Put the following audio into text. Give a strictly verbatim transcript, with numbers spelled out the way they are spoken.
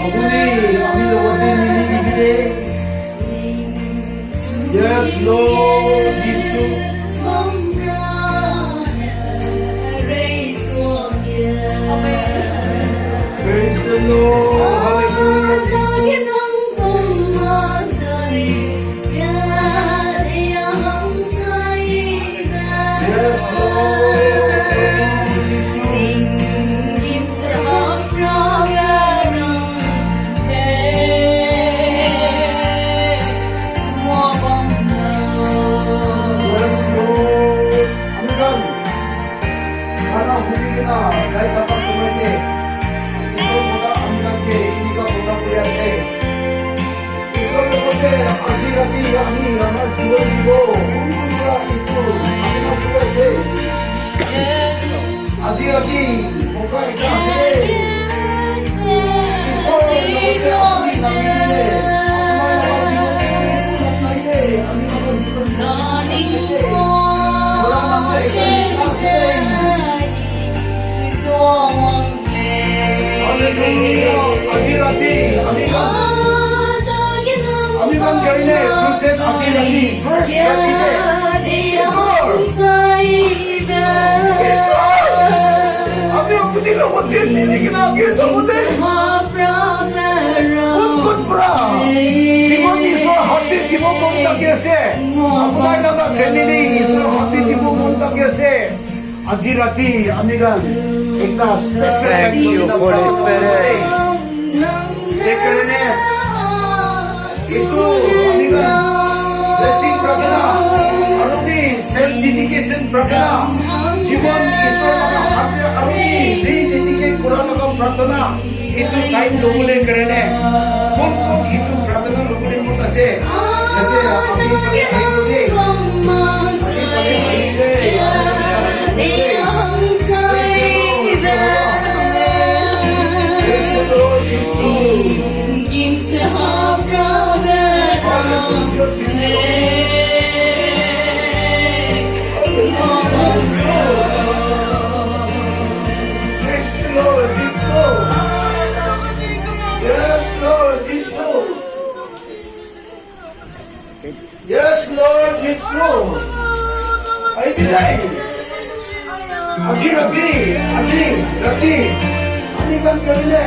Apuni ami logote mili nikite. Yes, Lord Jesus. Praise the Lord. Hallelujah, Jesus. Yes, Lord. Yes, Lord. Ami khan khana huni kena jai thaka samay te, Isor kotha ami khan ke enika kotha koi ase. Isor logote aji rati ami amar jiwan dibo. Kunba etu ami khan koi ase. Aji rati moka ekta ase. Isor logote apuni namidile, apuni logote apuni namidile, ami logote jiwan dibo. Hallelujah. Aji rati ami khan, ami khan karne, Christian aji rati, first rati te. Isor. Isor. Ami apuni logote mili kena age sabole. Kot kot pora? Kiman Isor hath te dibo mon thaki ase? Apuni laga family Isor hath te dibo mon thaki ase? Aji rati ami khan ekta special Thank you, Holy Spirit. Ekarne etu ami khan blessing prarthana aru bi self dedication prarthana, jiwan Isor laga hath te aru bi rededicate kura laga prarthana. Etu time lobole karne kon kon etu prarthana lobole mon ase? Yate apni khan ahibo de. Apni khan ahibo de. Praise the Lord, Jesus. Hallelujah, Jesus. Praise the Lord, Jesus. Yes, Lord Jesus. Yes, Lord Jesus. I believe. Aji rati, aji rati. Ami khan karne.